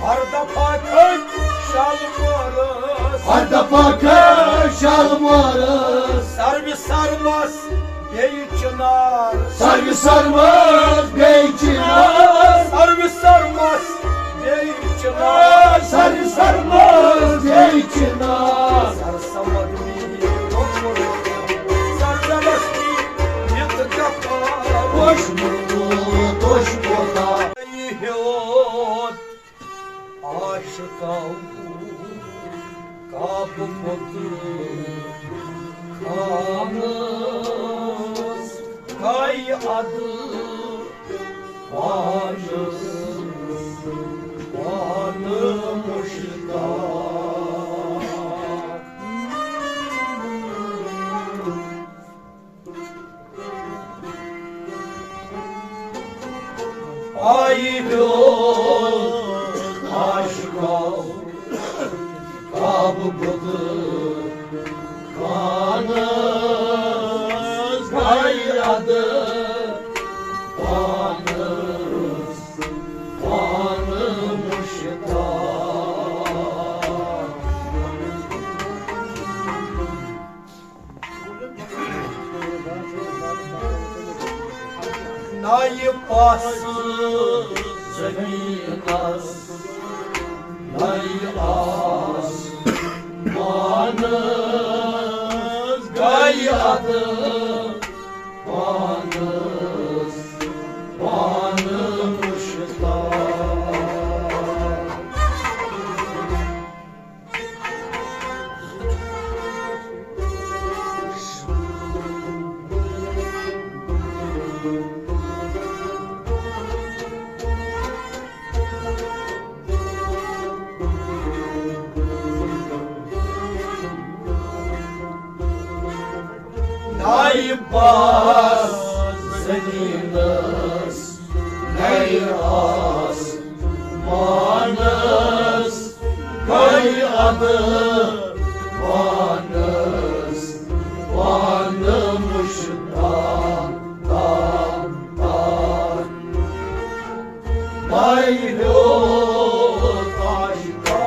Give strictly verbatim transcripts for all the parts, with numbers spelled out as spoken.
ہر دفعہ کھٔتۍ شالمٲرس۔ ہر دفعہ کھٔتۍ شالمٲرس۔ سروِ سرمس بیٚیہِ چنار۔ سروِ سرمس بیٚیہِ چنار۔ سروِ سرمس بیٚیہِ چنار۔ سروِ سرمس بیٚیہِ چنار۔ سرسمد میٖر روٚپُر سرزمس کی یِتھ کتھ۔ خوش مُلکہٕ توش کوتاہ۔ ہیوٚت عاشقو کعبہٕ بُتہٕ خانس گے ادٕ پانس پانہٕ مشتاق۔ آیہِ ہیوٚت عاشقو کعبہٕ بُتہٕ خانس گے ادٕ پانس پانہٕ مشتاق۔ نَیہِ پاسہٕ زٔمیٖنَس، نَیہِ آسمانَس گٔے اَدٕ پانَس پانہٕ مُشتاق۔ نَیہِ پاسہٕ زٔمیٖنَس، نَیہِ آسمانَس، گٔے اَدٕ پانَس پانہٕ مُشتاق۔ مَے ہیوٚت عاشقو۔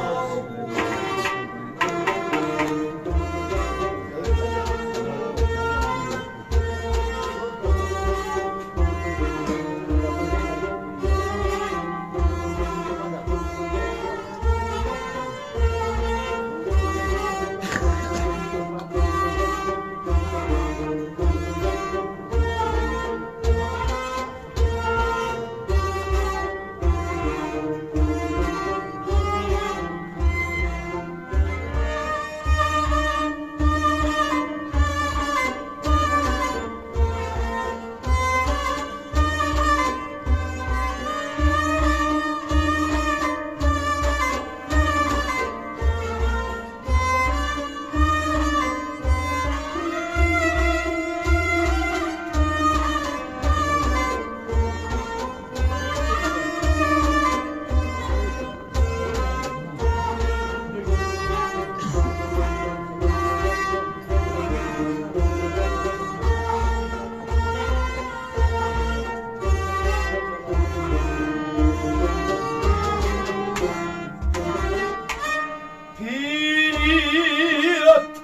پھیٖرِتھ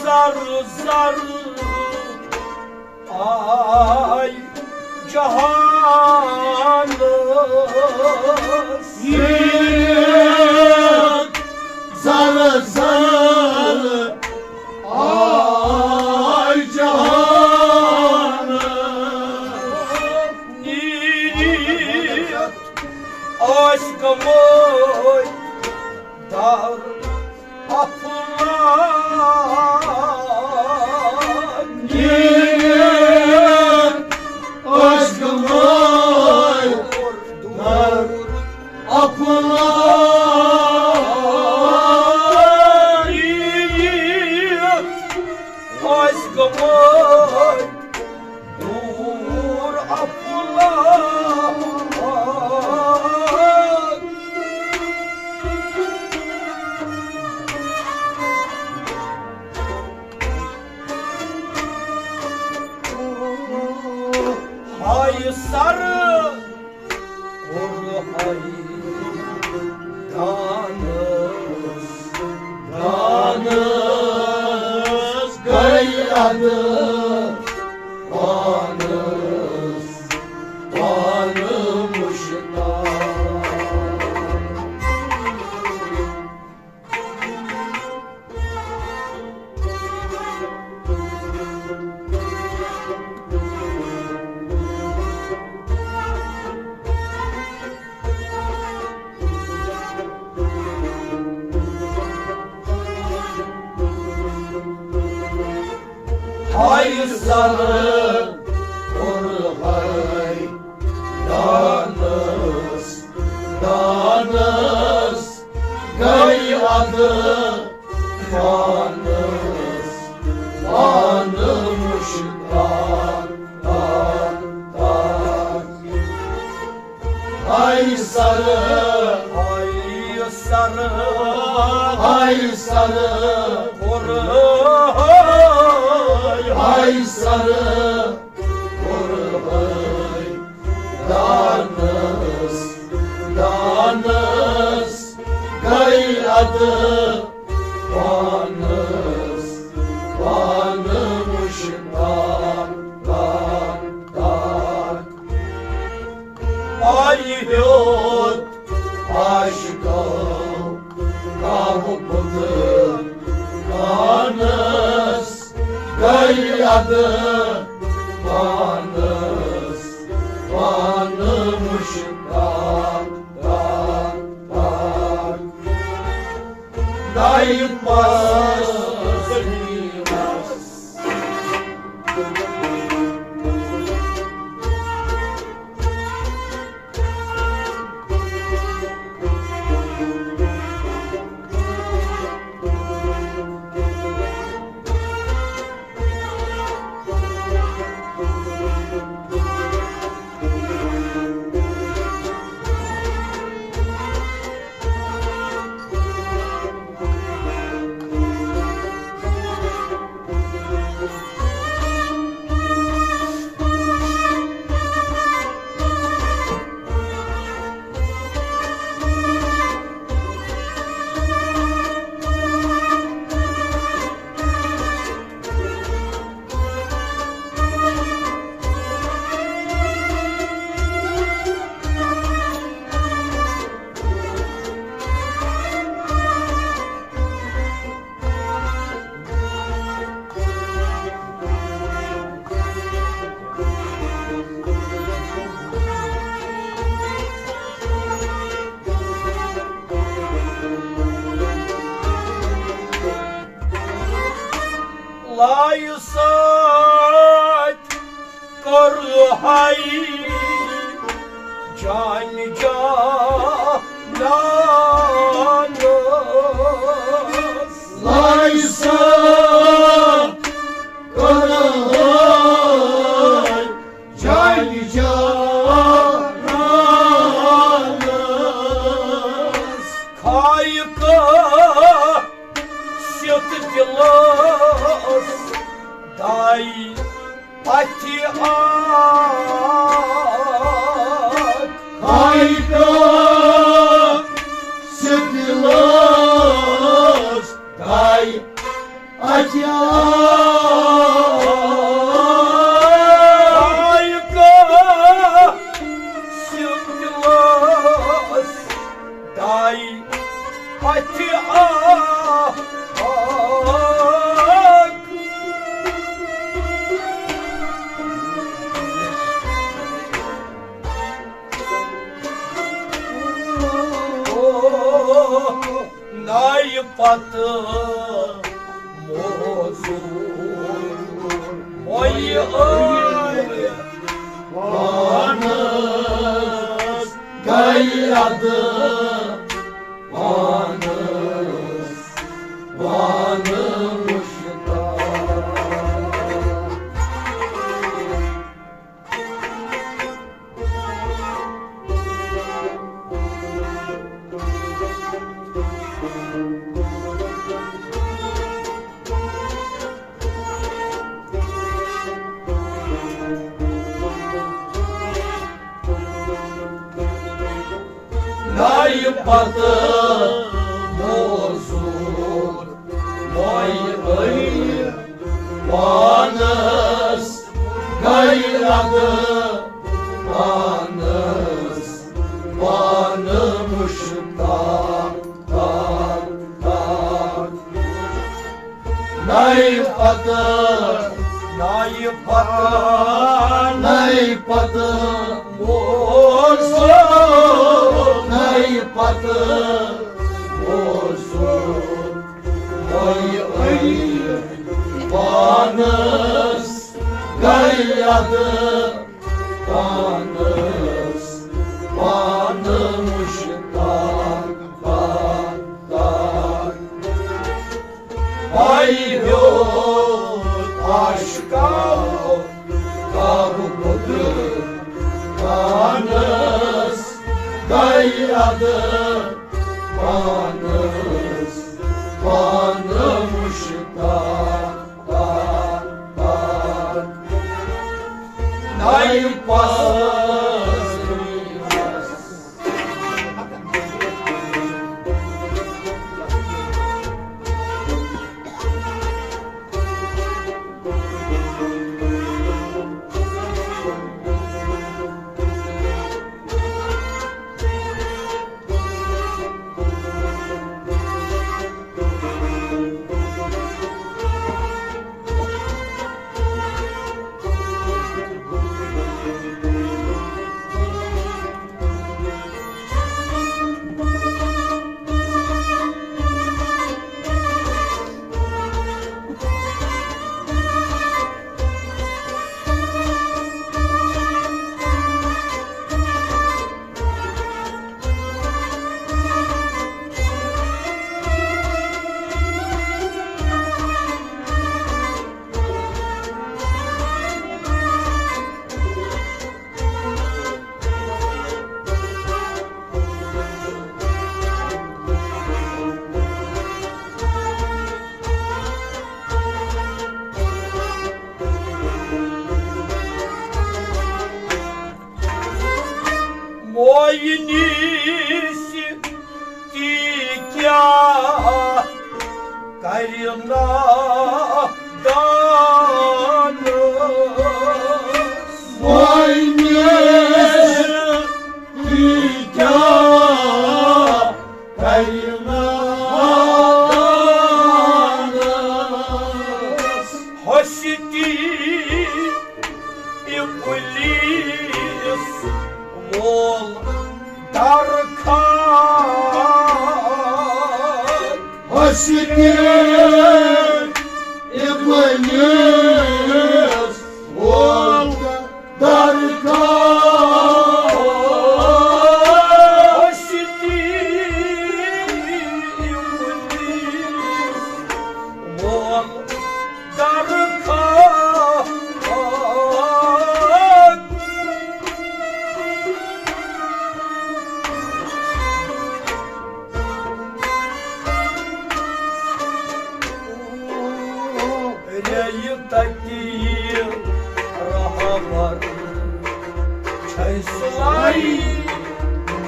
زر زر آے جہانس۔ پھیٖرِتھ زر زر آے جہانس۔ نیٖرِتھ ٲسۍ گٔمٕتۍ در افلاک۔ نیٖرِتھ ٲسۍ گٔمٕتۍ در افلاک۔ نیٖرِتھ ٲسۍ گٔمٕتۍ دوٗر افلاک۔ ہاے سر کوٚر ہاے اَدٕ پانَس پانہٕ مُشتاق۔ ہاے سر کوٚر ہاے دانس، دانس گٔے ادٕ پانس پانہٕ مُشتاق، تاک، تاک۔ ہاے سر، ہاے سر، ہاے سر، کوٚر ہاے سر، کوٚر ہاے دانس، دانس گٔے ادٕ پانس پانہٕ مُشتاق، تاک، تاک۔ آیہِ ہیوٚت عاشقو کعبہٕ بُتہٕ کانس، گٔے ادٕ پانس پانہٕ مُشتاق، تاک، تاک۔ دایہِ پاس لایہِ سۭتۍ کوٚر ہاے جان جانانس۔ لایہِ سۭتۍ کوٚر ہاے جان جانانس۔ خایہِ کانٛہہ سیوٚد دِلس داے اَتھِ آگ۔ ہاے کانٛہہ سیوٚد دِلس داے اَتھِ آگ۔ ہاے کانٛہہ سیوٚد دِلس داے اَتھِ آگ۔ نایہِ پتہٕ موزوٗر مۄیہِ ٲلۍ پانس گٔے ادٕ پانس پانہٕ مُشتاق۔ نایہِ پتہٕ موزوٗر مۄیہِ ٲلۍ۔ پانس، پانہٕ مُشتاق، تاق، تاق۔ نَیہِ پتہٕ، نَیہِ پتہٕ، نَیہِ پتہٕ موزوٗر، نَیہِ پتہٕ موزوٗر۔ وۄنۍ أنۍ پانس گرِ اَدٕ، پانس، پانہٕ مُشتاق، تاق، تاق۔ پَے ہیوٚت عاشقو کعبہٕ بُتہٕ پانس، گٔے اَدٕ پانس، پانہٕ مُشتاق، تاق، تاق۔ نَیہِ پتہٕ موینی سۭتی کیٛاہ کرِ نادانس؟ موینی سۭتی کیٛاہ کرِ نادانس؟ ہستی ابلیس وول درخواست۔ ہستی ابلیس وول درخواست۔ ہستی ابلیس وول درخواست۔ ریٚیہِ تَتی رہبر چھے سُلے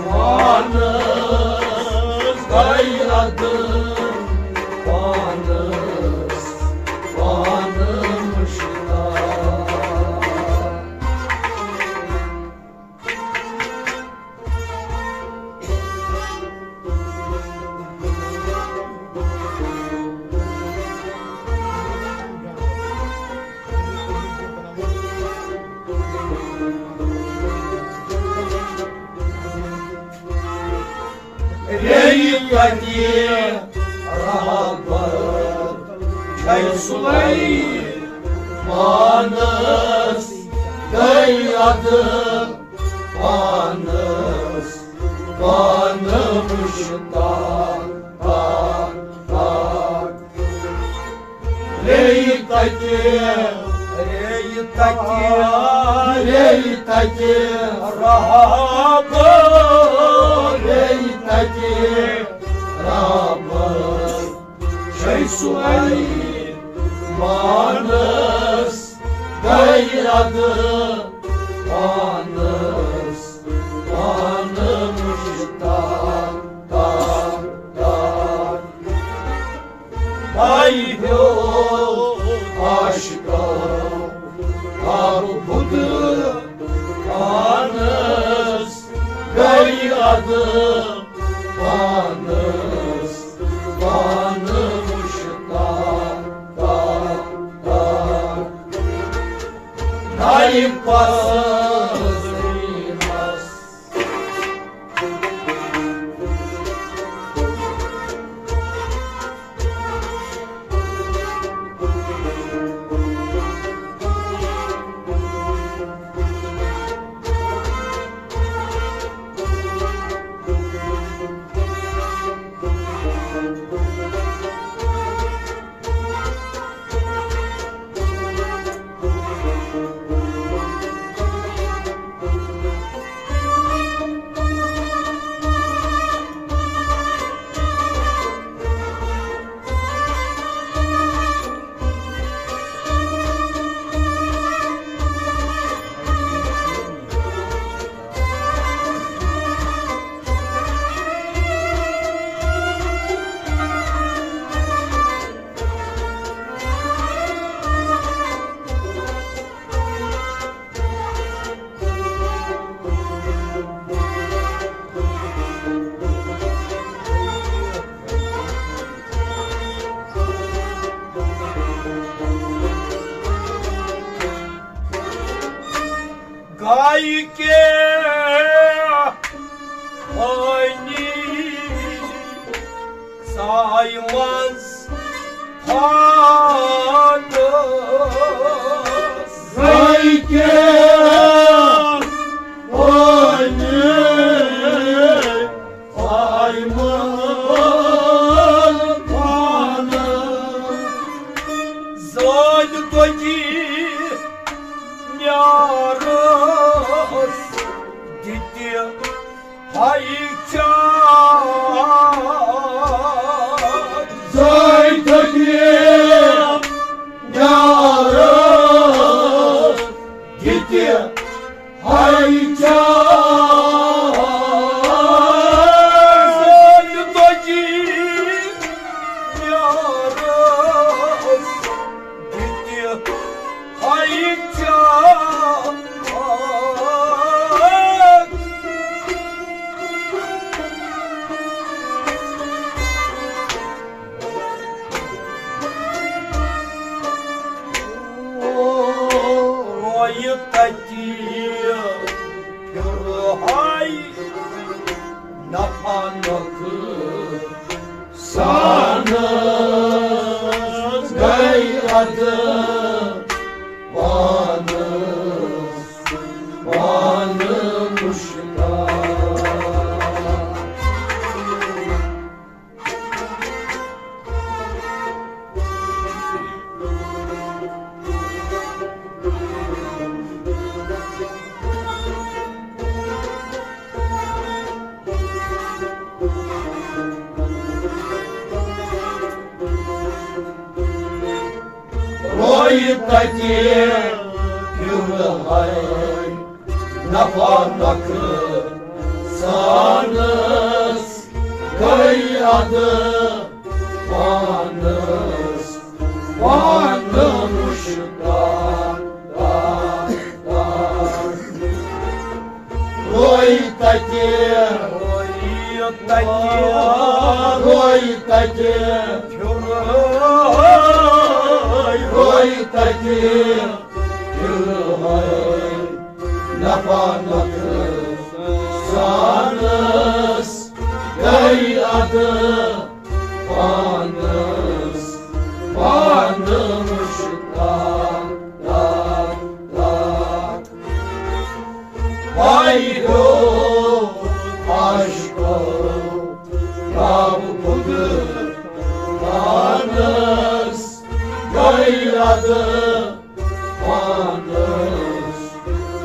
پانس گٔے اَدٕ پانس، پانہٕ مُشتاق۔ ریٚیہِ کَتہِ رہبر چھے سُلے پانس گٔے اَدٕ پانس، پانہٕ مُشتاق، تاق، تاق۔ ریٚیہِ تَتہِ، ریٚیہِ تَتہِ، ریٚیہِ تَتہِ رہبر، ریٚیہِ تَتہِ رہبر چھے سُلے پانس گٔے اَدٕ پانس، پانہٕ مُشتاق، تاق، تاق۔ پَے ہیوٚت عاشقو کعبہٕ بُتہٕ پانس پانہٕ مُشتاق، تاق، تاق۔ نایم پسنس۔ گایہِ کے پانی سایہِ منٛز پھانس۔ گایہِ کے پانی سایہِ منٛز پھانس۔ زٲلۍ دۄگی نیارس دِتہِ ہائی چار۔ زٲلۍ دۄگی نیارس دِتہِ ہائی چار۔ زٲلۍ دۄگی نیارس دِتہِ ہائی چار۔ رویہِ تتی پھِرہاے نفع نۄقصانس۔ گٔے ادٕ پانس پانہٕ مُشتاق۔ رویہِ تتہِ پھِرہاے نفع نۄقصانس۔ گٔے ادٕ پانس پانہٕ مُشتاق۔ رویہِ تتہِ، رویہِ تتہِ، رویہِ تتہِ، رویہِ تتہِ۔ پھِرہاے نفع نۄقصانس۔ گٔے ادٕ پانس پانہٕ مُشتاق۔ پایہِ ہیوٚت عاشقو کعبہٕ بُتہٕ پانس۔ گٔے ادٕ پانس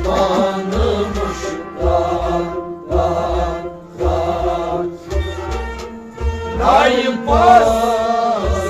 پانہٕ مُشتاق۔ نایم پسنس۔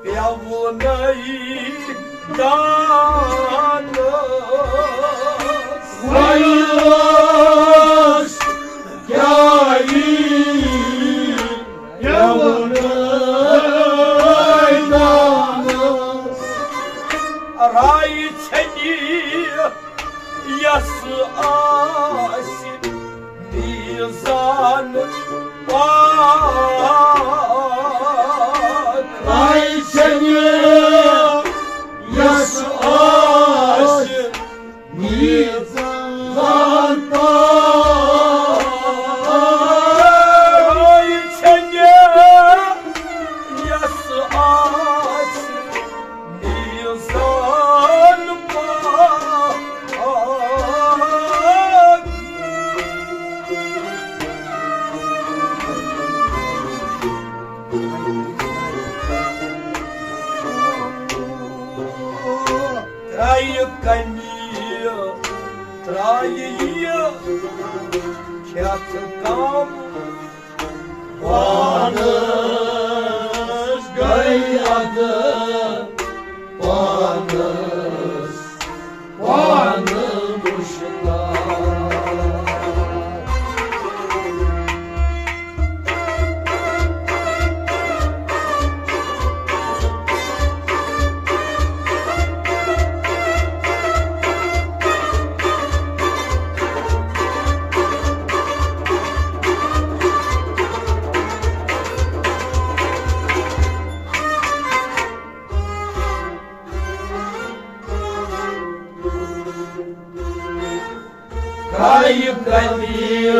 پیوٚونَے دانَس۔ ویلَس کیٛاہ یی پیوٚونَے دانَس۔ راے چھنی یس آسہِ میزان پاک۔ راے چھنی یس آسہِ میزان پاک۔ راے چھنی یس آسہِ میزان پاک۔ ترٛایہِ کمی، ترٛایہِ یہِ کھٮ۪تھ کم۔ پانس گٔے ادٕ پانس پانہٕ مُشتاق۔ کایہِ کَنہِ،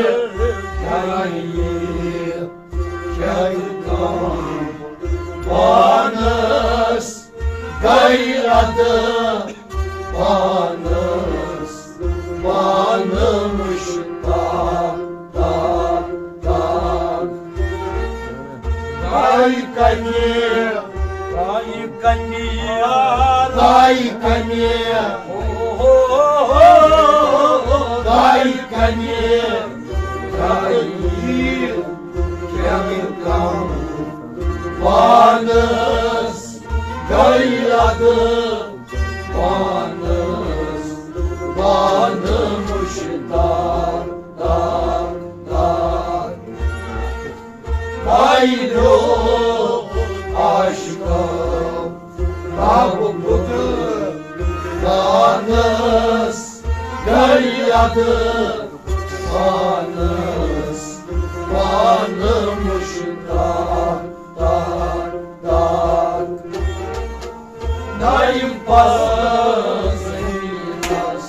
کایہِ کھٮ۪تھ کم۔ پانس گٔے ادٕ پانس پانہٕ مُشتاق، تاک، تاک۔ کایہِ کَنہِ، کایہِ کَنہِ، کایہِ کَنہِ، کایہِ کَنہِ، کایہِ کھٮ۪تھ کم۔ پانس گٔے ادٕ پانس پانہٕ مُشتاق، تاک، تاک۔ وَے درٛوگ عاشقو، رب خۄدٕ دانس گٔے ادٕ پانس پانہٕ مُشتاق، تاک، تاک۔ نایم پاس زمینس۔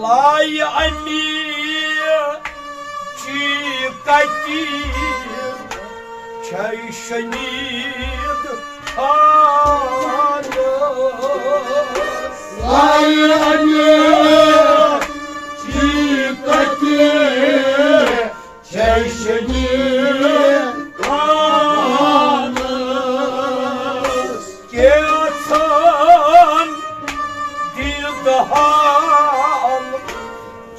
لایہِ امی چی کتی چھے شنید خانس۔ لایہِ امی چی کتی چھے شنید خانس۔ کیژھن دید حال،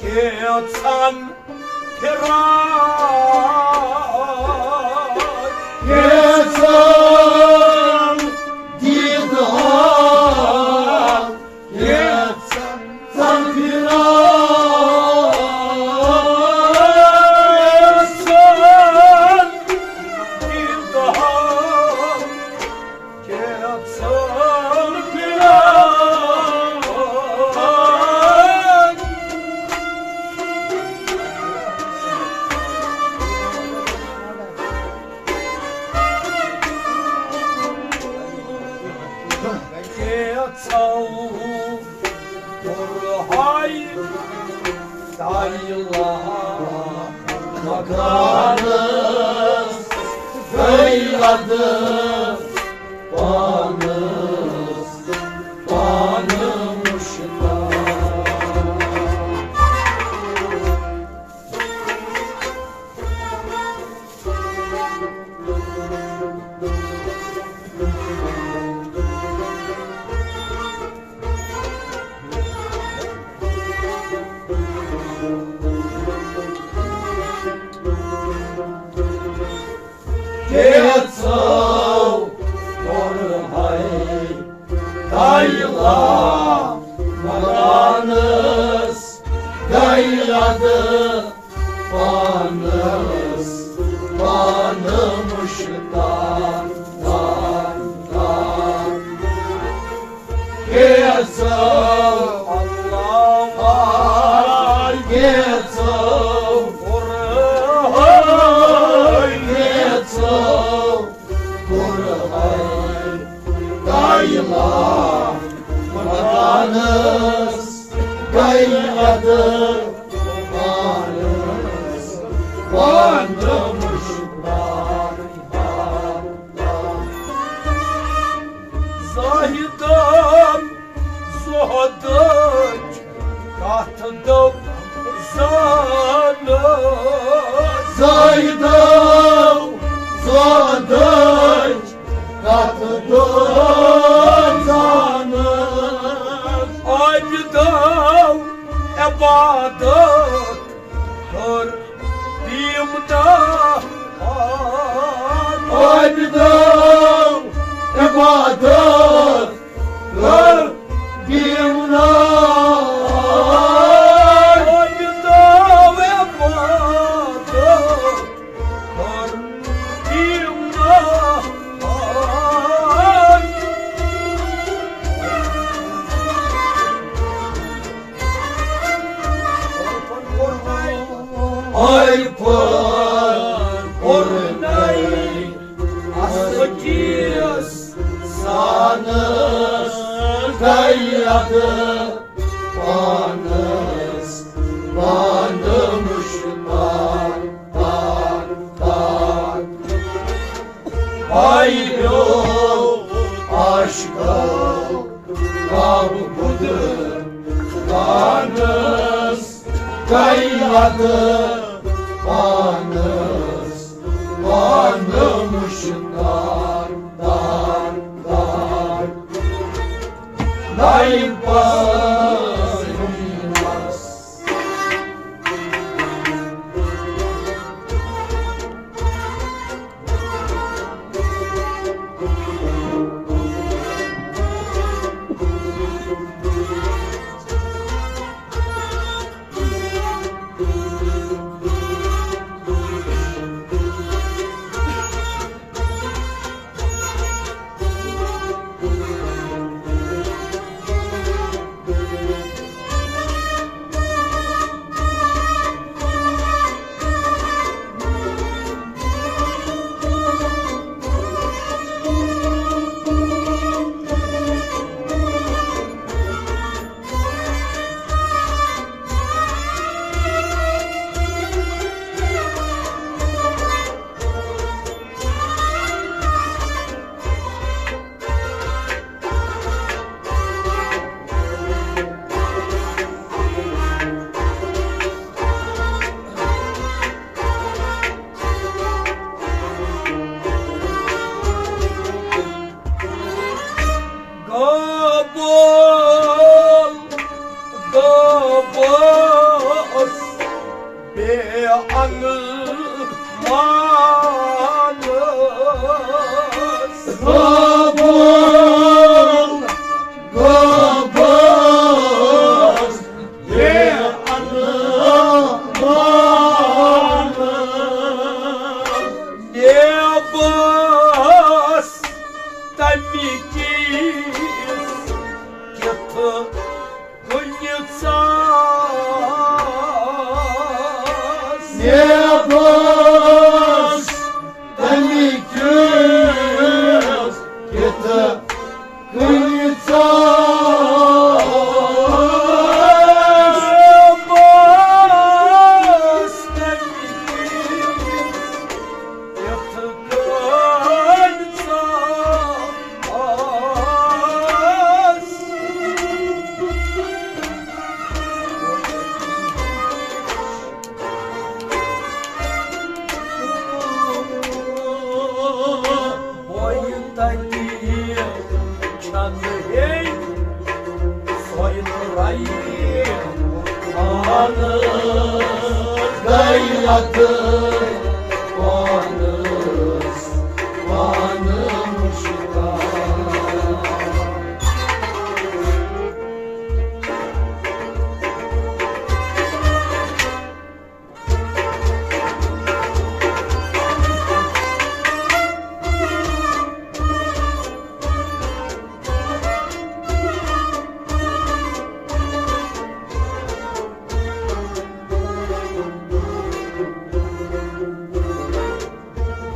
کیژھن فراق۔ کیژھن دید حال، مکانس گٔے ادٕ پانس پانہٕ مُشتاق۔ کینٛژو کوٚر ہے تیلا مکانس گٔے ادٕ پانس پانہٕ مُشتاق۔ کینٛژو، اللہ، کینٛژو، کینٛژو کوٚر ہے تیلا مکانس گٔے ادٕ پانس پانہٕ مُشتاق۔ زاہدن زہدٕچ کتھ دوٚپ زانس۔ زاہدو زہدٕچ کتھ دوٚپ زانس۔ عابدو عبادت کٔر بیمنا۔ عابدو عبادت کٔر بیمنا۔ عابدو عبادت کٔر بیمنا۔ ہر پھر پھرنے اسکیس سانس گٔے ادٕ پانس پانہٕ مُشتاق۔ تاک تاک ہاے بیو عاشقو کعبہٕ بُدٕ پانس گٔے ادٕ پانس پانہٕ مُشتاق۔ تاک تاک نایم پاس قبول گوٚبُس بے انگ مانس۔ قبول گوٚبُس بے انگ مانس۔ نیبس تمہِ کِس کِتھٕ کُنہِ ژاس۔ نیبس تمہِ کِس کِتھٕ کُنہِ ژاس۔ نیبس تمہِ چھنہٕ ہے سۄے ترٛایہِ پانس گٔے اتھ پانس پانہٕ مُشتاق۔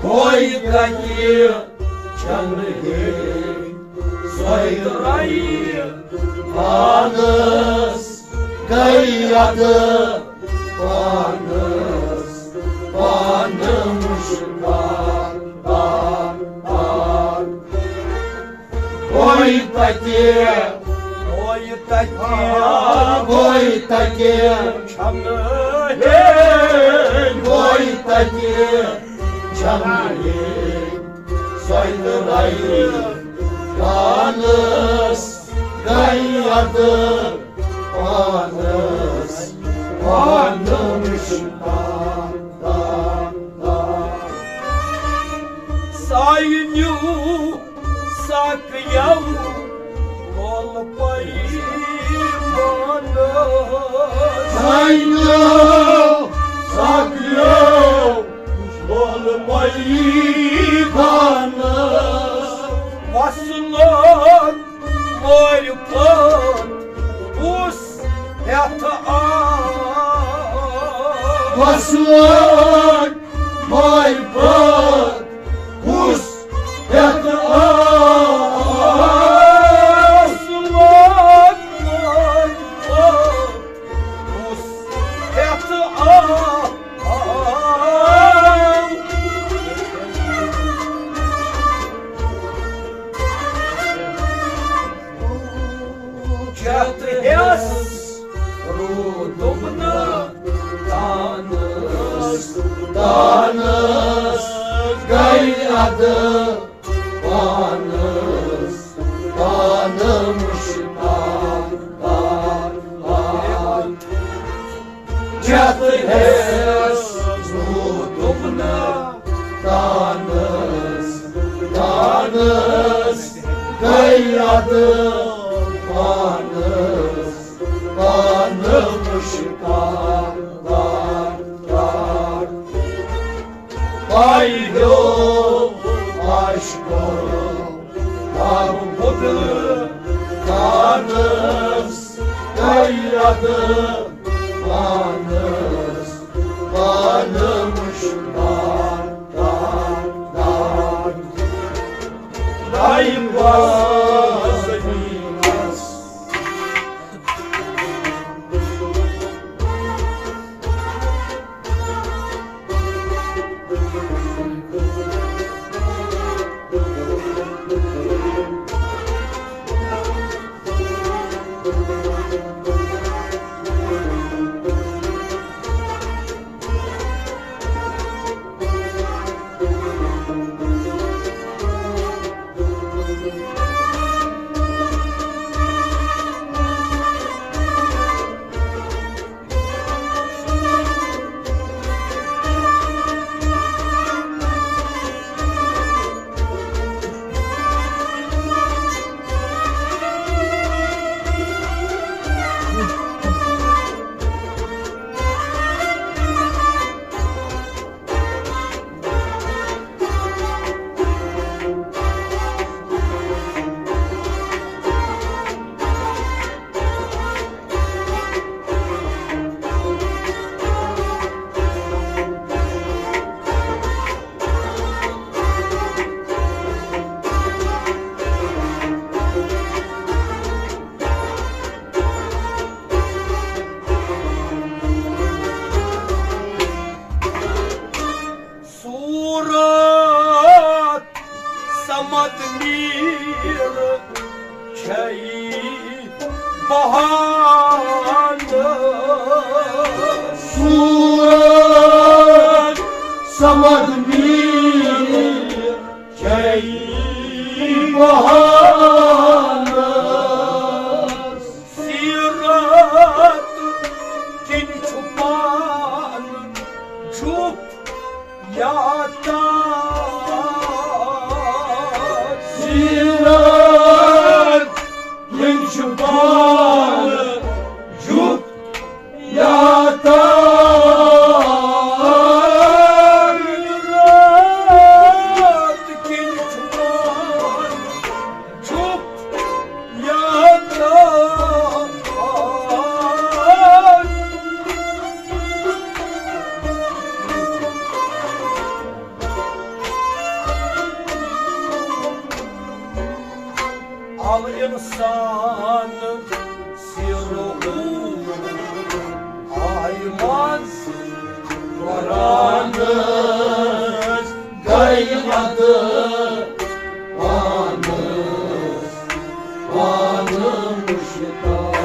ہوے کتہِ چھنہٕ ہے سۄے ترٛایہِ پانس گٔے اتھ پانس پانہٕ مُشتاق۔ ہوے تتہِ، ہوے تتہِ، ہوے تتہِ چھنہٕ ہے، ہوے تتہِ چھنہٕ ہے سۄے ترٛایہِ پانس گٔے اتھ پانس پانہٕ مُشتاق۔ سایہِ نیوٗ سکھ یو لول پیمانس۔ سایہِ نیوٗ سکھ یو لول پیمانس۔ وس لوگ مورِ پٲٹھۍ کُس ہٮ۪تھ آو۔ وس لوگ مورِ پٲٹھۍ کُس ہٮ۪تھ آو۔ وس لوگ مورِ پٲٹھۍ کُس ہٮ۪تھ آو۔ چتھ ہٮ۪س روٗدُم نہٕ تانس، تانس گٔے ادٕ پانس پانہٕ مُشتاق۔ چتھ ہٮ۪س روٗدُم نہٕ تانس، تانس گٔے ادٕ پانس پانہٕ مُشتاق۔ پایدو عاشقو اب بدل پانس گٔے ادٕ پانس پانہٕ مُشتاق۔ دایم واس زمینس۔ صورت سمد میر چھئی بہانہٕ۔ صورت سمد میر چھئی بہانس۔ سیرت کِنۍ چھُ پانہٕ جُپھ یا تاج۔ سیرت کِنۍ چھُ پانہٕ جُپھ یا تاج۔ سیرت کِنۍ چھُ پانہٕ جُپھ یا تاج۔ الانسان سرہ آیہِ منٛز قرآنس گٔے ادٕ پانس پانہٕ مشتاق۔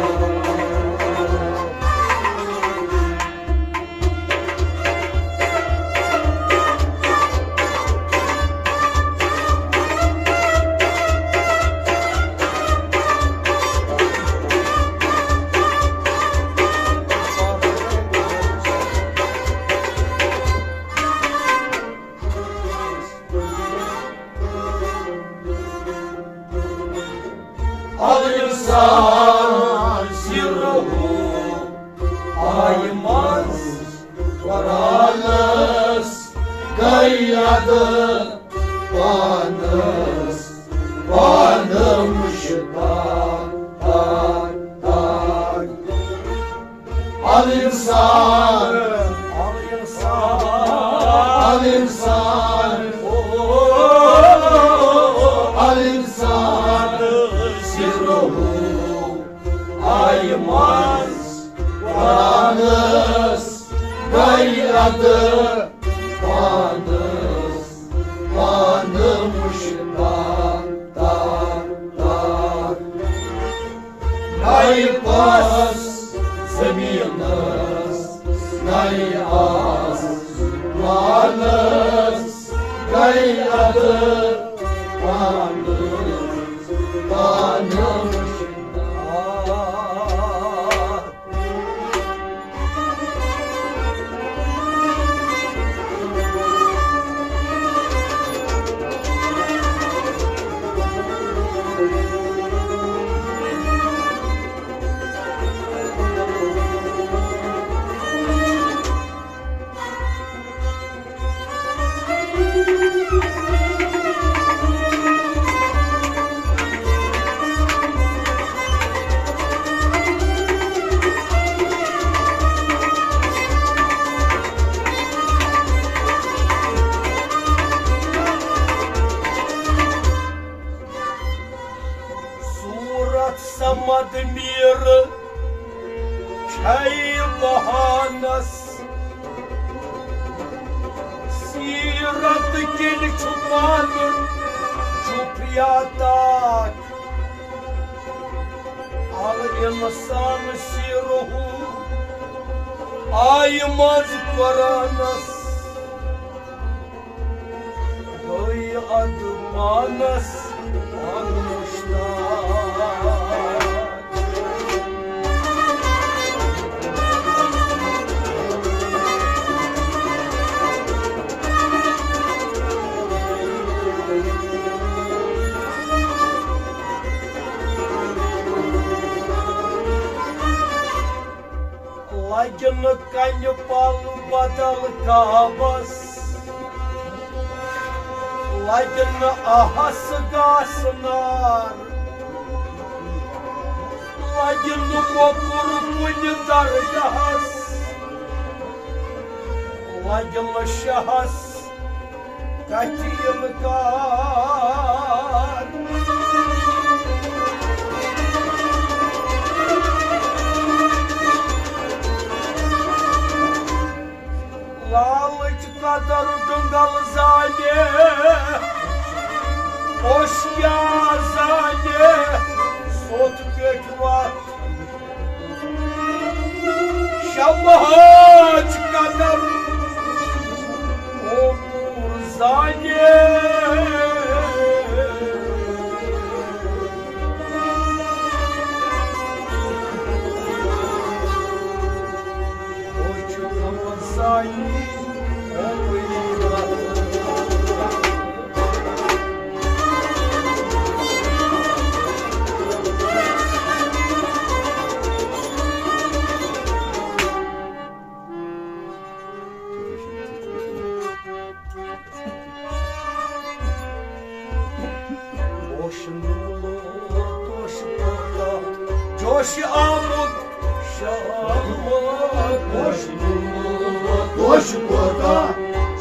الانسان سرہ آیہِ منٛز قرآنس گٔے ادٕ پانس پانہٕ مشتاق۔ الانسان، الانسان، الانسان، الانسان سرہ آیہِ منٛز پانس گٔے ادٕ پانس پانہٕ مشتاق۔ نَیہِ پس زمینس، نَیہِ آسمانس، نَیہِ ادٕ پانس پانہٕ مشتاق۔ صورت صمد میر چھے بہانس۔ سیرت کِنۍ چھُ پانہٕ جُپھ یا تاج۔ الانسان سرہ آیہِ منٛز قرآنس گٔے ادٕ پانس پانہٕ مشتاق۔ لگہِ نہٕ کنہِ پل بدل کعبس، لگہِ نہٕ اہس گاسہٕ نار، لگہِ نہٕ موٚکُر کُنہِ درگاہس، لگہِ نہٕ شاہس کتھِ انکار۔ لالچ قدر جنگل زانہِ، اوش کیا زانہِ، سوت پیٹھ وات شبہچ قدر اوپور زانہِ۔ چھِ آمُت شالمور۔ پوشہٕ کوٗنٛگُل پوشہٕ کوتاہ،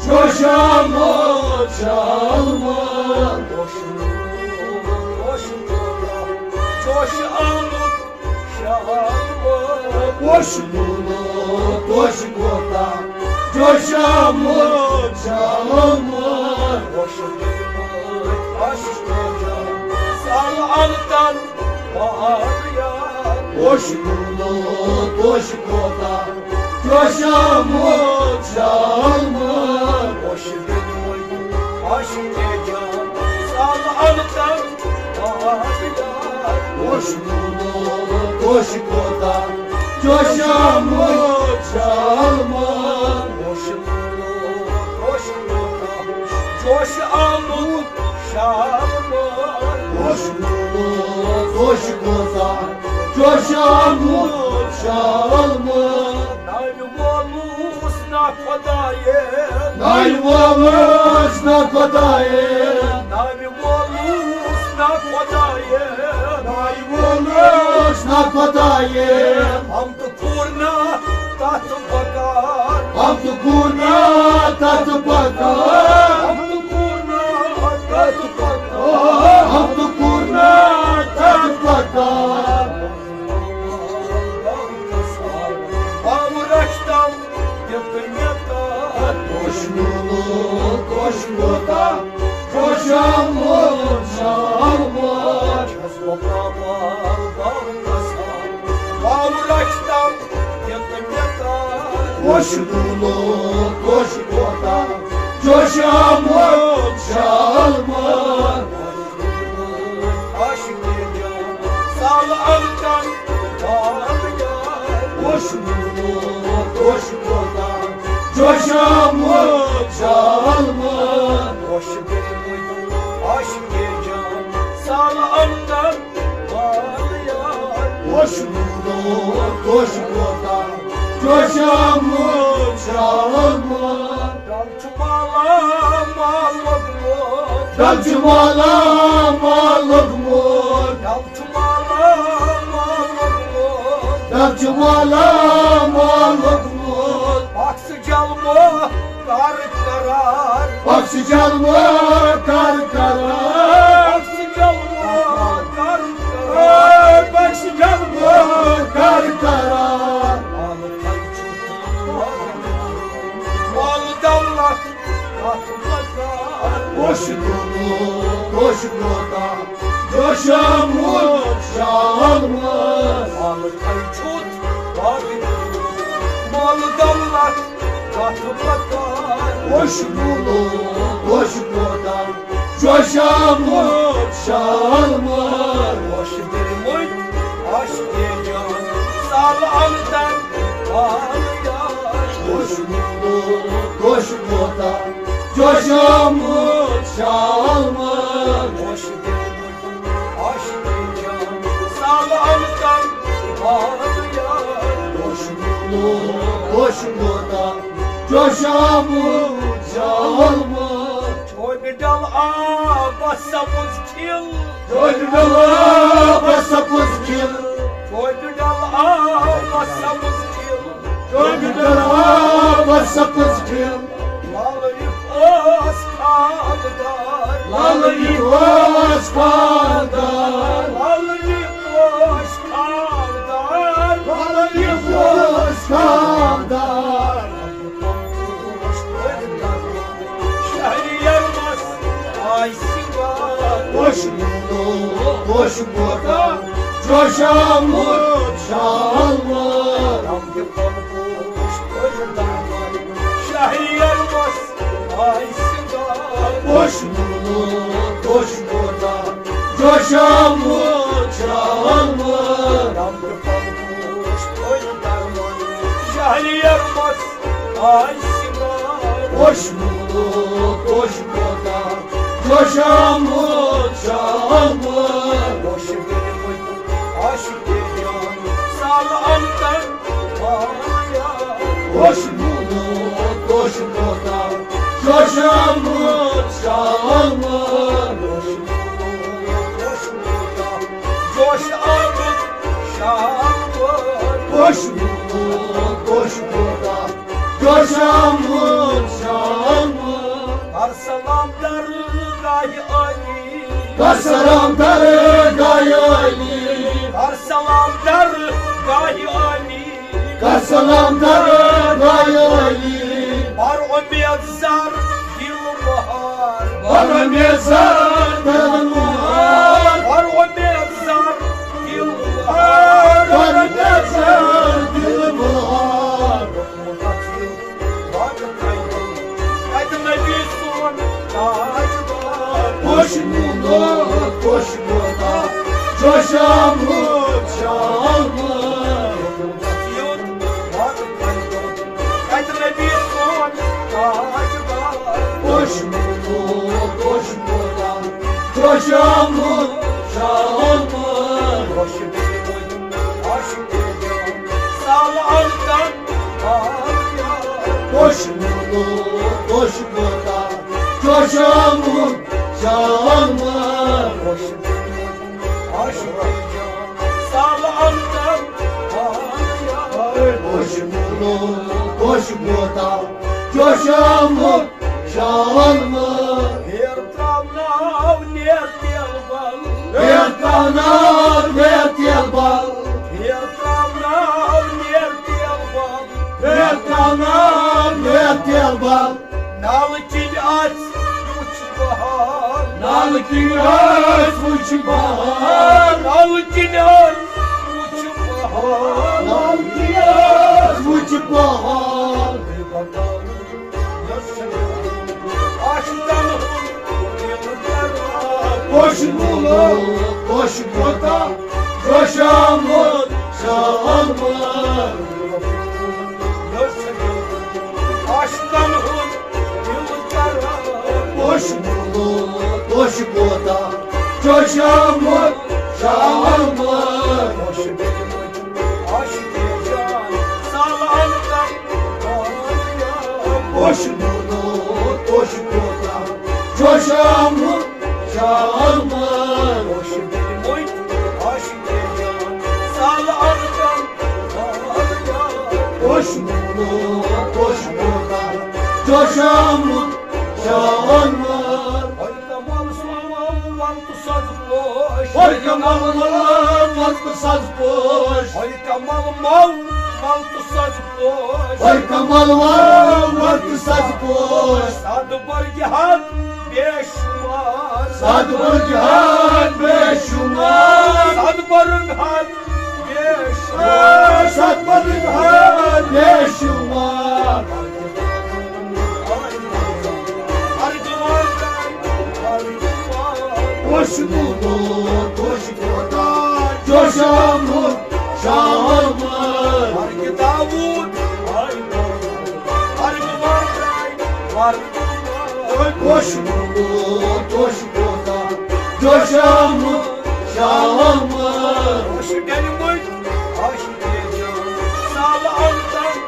چھُ شالمور، شالمور۔ پوشہٕ کوٗنٛگُل پوشہٕ کوتاہ، چھُ آمُت شالمور۔ پوشہٕ کوٗنٛگُل پوشہٕ کوتاہ، چھُ شالمور، شالمور۔ پوشہٕ کوٗنٛگُل پوشہٕ کوتاہ، سال انتن پوشہٕ کوٗنٛگُل پوشہٕ کوتاہ، چھُ شالمور، شالمور۔ پوشہٕ بیٚنہِ مٔنٛدۍ پوشہٕ جان، سال انتن پوشہٕ کوٗنٛگُل پوشہٕ کوتاہ، چھُ شالمور، شالمور۔ پوشہٕ کوٗنٛگُل پوشہٕ کوتاہ، چھُ آمُت شالمور۔ پوشہٕ کوٗنٛگُل پوشہٕ کوتاہ، چھُ آمُت شالمور۔ ناوِ وولُس نہ خۄدایہِ۔ ناوِ وولُس نہ خۄدایہِ۔ ناوِ وولُس نہ خۄدایہِ۔ ناوِ وولُس نہ خۄدایہِ۔ ہم تہٕ کوٚر نہ تتھ بکار۔ ہم تہٕ کوٚر نہ تتھ بکار۔ ہم تہٕ کوٚر نہ تتھ بکار۔ ہم تہٕ کوٚر نہ تتھ بکار۔ باو رچھ تم دِتہٕ مےٚ تار۔ پوشہٕ کوٗنٛگُل پوشہٕ کوتاہ، چھُ شالمور، شالمور۔ چھَس بہٕ پامال باو کسان، باو رچھ تم دِتہٕ مےٚ تار۔ پوشہٕ کوٗنٛگُل پوشہٕ کوتاہ، چھُ شالمور، شالمور۔ عاشقِ جان، سال انتن پال یار۔ پوشہٕ کوٗنٛگُل پوشہٕ کوتاہ، چھُ شالمور، شالمور۔ پوشہٕ بیٚنہِ مٔنٛدۍ عاشقِ جان، سال انتن پال یار۔ پوشہٕ کوٗنٛگُل پوشہٕ کوتاہ، چھُ شالمور، شالمور۔ ڈل چھُ مالا مال لوٚگمُت۔ ڈل چھُ مالا مال لوٚگمُت۔ ڈل چھُ مالا مال لوٚگمُت۔ ڈل چھُ مالا مال لوٚگمُت۔ بخش جلوٕ کر قرار۔ بخش جلوٕ کر قرار۔ بخش جلوٕ کر قرار۔ بخش جلوٕ کر قرار۔ مال تھل چھُ مال دولت کتھ بکار۔ پوشہٕ کوٗنٛگُل پوشہٕ کوتاہ، چھُ شالمور، شالمور۔ مال تھل چھُ مال دولت کتھ بکار۔ پوشہٕ کوٗنٛگُل پوشہٕ کوتاہ، چھُ شالمور، شالمور۔ پوشہٕ بیٚنہِ مٔنٛدۍ عاشقِ جان، سال انتن پال یار۔ پوشہٕ کوٗنٛگُل پوشہٕ کوتاہ، چھُ شالمور، شالمور۔ پوشہٕ بیٚنہِ مٔنٛدۍ عاشقِ جان، سال انتن پال یار۔ پوشہٕ کوٗنٛگُل پوشہٕ کوتاہ، چھُ شالمور، شالمور۔ چھوبہِ ڈل آبس سبز کھِل۔ چھوبہِ ڈل آبس سبز کھِل۔ چھوبہِ ڈل آبس سبز کھِل۔ چھوبہِ ڈل آبس سبز کھِل۔ لالہٕ یُتھ اوس خاندار۔ لالہٕ یُتھ اوس خاندار۔ لالہٕ یُتھ اوس خاندار۔ لالہٕ یُتھ اوس خاندار۔ شہریار مس آے سنگار۔ پوشہٕ کوٗنٛگُل پوشہٕ کوتاہ، چھُ شالمور، شالمور۔ رنگ پوش پوش دامن، شہریار مس آے سنگار۔ پوشہٕ کوٗنٛگُل پوشہٕ کوتاہ، چھُ شالمور، شالمور۔ رنگ پوش پوش دامن، شہریار مس آے سنگار۔ پوشہٕ کوٗنٛگُل پوشہٕ کوتاہ، چھُ شالمور، شالمور۔ پوشہٕ بیٚنہِ مٔنٛدۍ عاشقِ جان، سال انتن پال یار۔ پوشہٕ کوٗنٛگُل پوشہٕ کوتاہ، چھُ شالمور، شالمور۔ پوشہٕ کوٗنٛگُل پوشہٕ کوتاہ، جوش آمُت شال جوشامُت، شامُت۔ کر سلام درگاہِ عٲلی۔ کر سلام درگاہِ عٲلی۔ کر سلام درگاہِ عٲلی۔ کر سلام درگاہِ عٲلی۔ بر اُمید زر دل بہار۔ بر اُمید زر دل بہار۔ بر اُمید زر دل بہار۔ بر اُمید زر دل بہار۔ کتہِ نبی سون تاجدار۔ خوش نوٗر، خوش گودا، جوشامُت، شامُت۔ کتہِ نبی سون تاجدار۔ خوش نوٗر، خوش گودا، جوشامُت، شامُت۔ خوش نوٗر، خوش گودا، سال الکن۔ خوش نوٗر، خوش گودا، جوشامُت، شامُت۔ خوش عاشق جان، سال الکن۔ خوش نوٗر، خوش گودا، جوشامُت، شامُت۔ ہیر تراوناو نیر تیل بل۔ ہیر تراوناو نیر تیل بل۔ ہیر تراوناو نیر تیل بل۔ ہیر تراوناو نیر تیل بل۔ نالہٕ کِنۍ آسہِ وُچھ بہار۔ نالہٕ کِنۍ آسہِ وُچھ بہار۔ نالہٕ کِنۍ آسہِ وُچھ بہار۔ نالہٕ کِنۍ آسہِ وُچھ بہار۔ عاشقن ہُنٛد دل کران۔ خوش نوٗر، خوش گودا، جوشامُت، شامُت۔ عاشقن ہُنٛد دل کران۔ خوش نوٗر، خوش گودا، جوشامُت، شامُت۔ خوش عاشق جان، سال الکن۔ خوش نوٗر، خوش گودا، جوشامُت، شامُت۔ خوش دل مٔنٛزۍ عاشق جان، سال الکن۔ خوش نوٗر، خوش گودا، جوشامُت، شامُت۔ کمال سوال ول تہٕ سز پوش۔ ہر کمال ول ول تہٕ سز پوش۔ ہر کمال مال ول تہٕ سز پوش۔ ہر کمال ول ول تہٕ سز پوش۔ سد برگہِ حد بے شمار۔ سد برگہِ حد بے شمار۔ سد برگ حد بے شمار۔ سد برگ حد بے شمار۔ خوش نوٗر، خوش گودا، جوشامُت، شامُت۔ مرگ داوود، مرگ مردان، مرگ خوش نوٗر، خوش گودا، جوشامُت، شامُت۔ خوش ڈلمٕتۍ، خوش سال الکن۔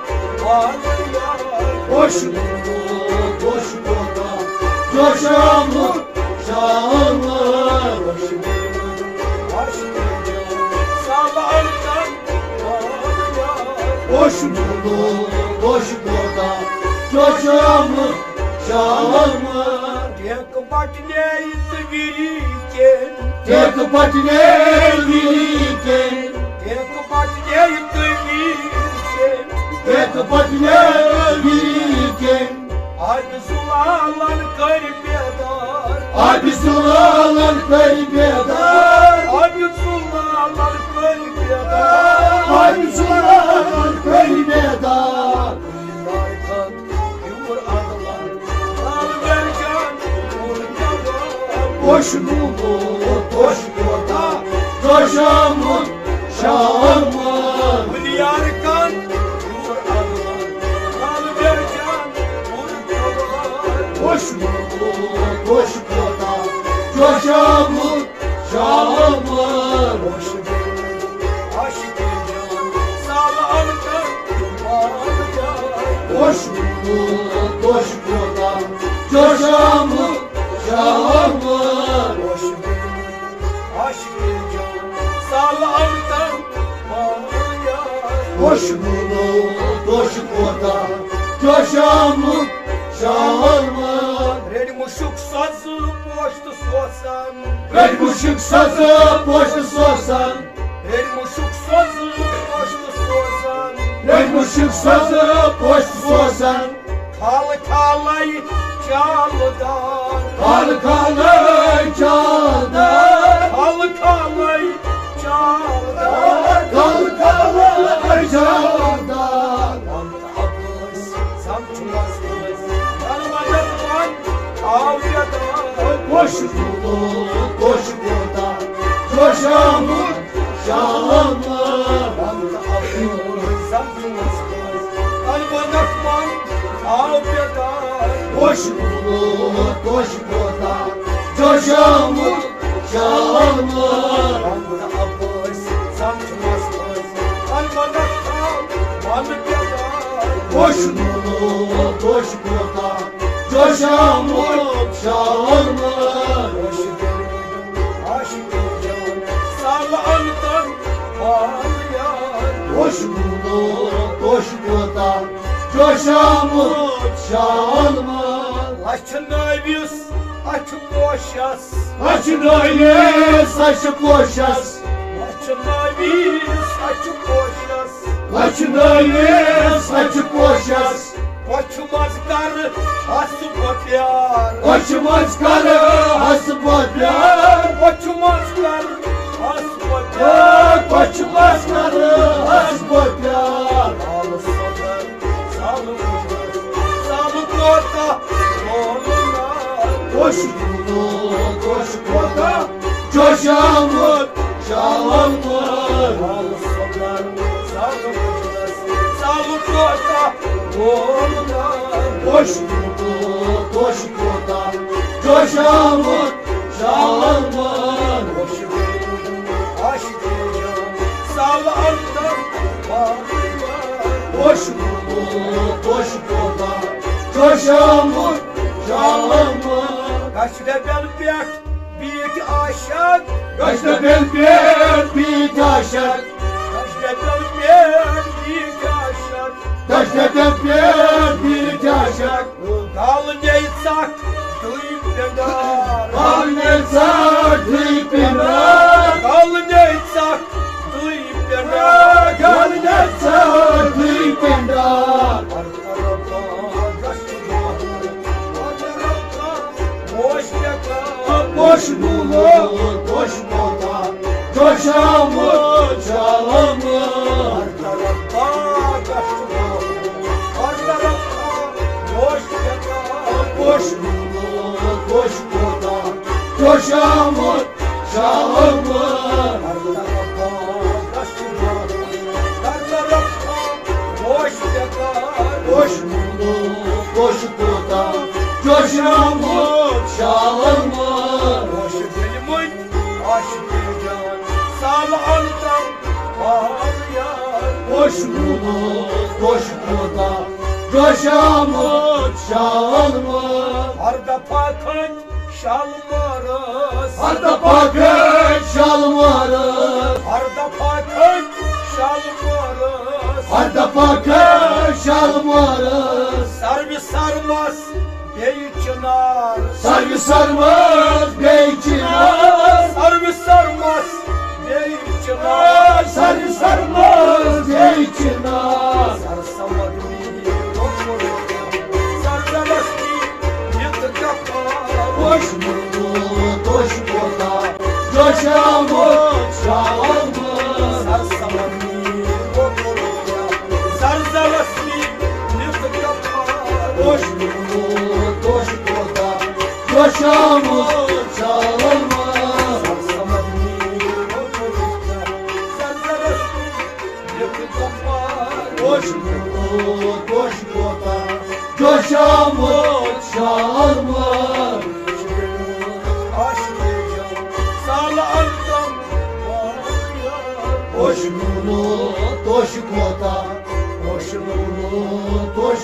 خوش نوٗر، خوش گودا، جوشامُت، شامُت۔ خوش دل مٔنٛزۍ عاشق جان، سال الکن۔ خوش نوٗر، خوش گودا، جوشامُت، شامُت۔ ٹیکہٕ پٹنے تہٕ وِری کیٚمۍ۔ ٹیکہٕ پٹنے وِری کیٚمۍ۔ ٹیکہٕ پٹنے تہٕ وِری کیٚمۍ۔ ٹیکہٕ پٹنے وِری کیٚمۍ۔ آبِ زُلالن کٔرۍ بیدار۔ آبِ زُلالن کٔرۍ بیدار۔ آبِ زُلالن کٔرۍ بیدار۔ آبِ زُلالن کٔرۍ بیدار۔ خوش نوٗر، خوش گودا، جوشامُت، شامُت۔ خوش نوٗر، خوش گودا، جوشامُت، شامُت۔ خوش نوٗر، خوش گودا، جوشامُت، شامُت۔ خوش نوٗر، پوشہٕ کوتاہ جوشامُت شالمار۔ ریٚڈۍ مُشُک سۄزٕ پوش تہٕ سوسان۔ ریٚڈۍ مُشُک سۄزٕ پوش تہٕ سوسان۔ ریٚڈۍ مُشُک سۄزٕ پوش تہٕ سوسان۔ ریٚڈۍ مُشُک سۄزٕ پوش تہٕ سوسان۔ کھالہٕ کھالَے چالہٕ دار۔ کھالہٕ کھالَے چالہٕ دار۔ کھالہٕ کھالَے چالہٕ دار۔ کھالہٕ کھالَے چالہٕ دار۔ وَن تہٕ اَپٲرۍ زَن چھُ مَستَس، زَن وَنَکھ وَن آو یَدار۔ پوشہٕ کوتاہ، پوشہٕ کوتاہ جوشامُت شالمار۔ وَن تہٕ اَپٲرۍ زَن چھُ مَستَس، زَن وَنَکھ وَن آو یَدار۔ پوشہٕ کوتاہ، پوشہٕ کوتاہ جوشامُت شالمار۔ وَن تہٕ اَپٲرۍ زَن چھُ مَستَس، زَن وَنَکھ وَن یَدار۔ پوشہٕ کوتاہ، پوشہٕ کوتاہ جوشامُت شالمار۔ پوشہٕ دِلہٕ عاشقی جان، سالہٕ اَنتَن بار یار۔ پوشہٕ کوتاہ، پوشہٕ کوتاہ جوشامُت شالمار۔ لَچھِ نٲوِس اَچھِ پوشَس۔ لَچھِ نٲوِس اَچھِ پوشَس۔ لَچھِ نٲوِس اَچھِ پوشَس۔ لَچھِ نٲوِس اَچھِ پوشَس۔ کۄچھِ منٛز کَرٕ ہَس بہٕ پیار۔ کۄچھِ منٛز کَرٕ ہَس بہٕ پیار۔ کۄچھِ منٛز کَرٕ ہَس بہٕ پیار۔ کۄچھِ منٛز کَرٕ ہَس بہٕ پیار۔ لال صدر، زالہٕ کوتاہ، زالہٕ کوتاہ، لولہٕ نار۔ پوشہٕ کوتاہ، پوشہٕ کوتاہ جوشامُت شالمار۔ پوشہٕ کوتاہ، پوشہٕ کوتاہ جوشامُت شالمار۔ پوشہٕ کوتاہ، پوشہٕ کوتاہ جوشامُت شالمار۔ کشرٮ۪ن پٮ۪ٹھ بیٖٹھۍ عاشق۔ کشرٮ۪ن پٮ۪ٹھ بیٖٹھۍ عاشق۔ کشرٮ۪ن پٮ۪ٹھ بیٖٹھۍ عاشق۔ کشرٮ۪ن پٮ۪ٹھ بیٖٹھۍ عاشق۔ گل نے ژکھ دٕے پِنڈار۔ گل نے ژکھ دٕے پِنڈار۔ گل نے ژکھ دٕے پِنڈار۔ گل نے ژکھ دٕے پِنڈار۔ پوشہٕ کوتاہ، پوشہٕ کوتاہ جوشامُت شالمار۔ پوشہٕ کوتاہ، پوشہٕ کوتاہ جوشامُت۔ پوشہٕ کوتاہ جوشامُت شالمار۔ پوشہٕ دِلمٕتۍ عاشقی جان، سالہٕ اَنتَن بار یار۔ پوشہٕ کوتاہ، پوشہٕ کوتاہ جوشامُت شالمار۔ ہر دفعہ کھٔتۍ شالمارس۔ ہر دفعہ کھٔتۍ شالمارس۔ ہر دفعہ کھٔتۍ شالمارس۔ ہر دفعہ کھٔتۍ شالمارس۔ سروِ سرمس بیٚیہِ چنار۔ سروِ سرمس بیٚیہِ چنار۔ سروِ سرمس بیٚیہِ چنار۔ سروِ سرمس بیٚیہِ چنار۔ سرسبز سرزمین یتھ کپار۔ پوشہٕ کوتاہ، پوشہٕ کوتاہ جوشامُت شالمار۔ سرسبز سرزمین یتھ کپار۔ پوشہٕ کوتاہ، پوشہٕ کوتاہ جوشامُت شالمار۔ سرسبز سرزمین یتھ کپار۔ پوشہٕ کوتاہ، پوشہٕ کوتاہ جوشامُت شالمار۔ سالہٕ اَنتَن بار یار۔ پوشہٕ کوتاہ، پوشہٕ کوتاہ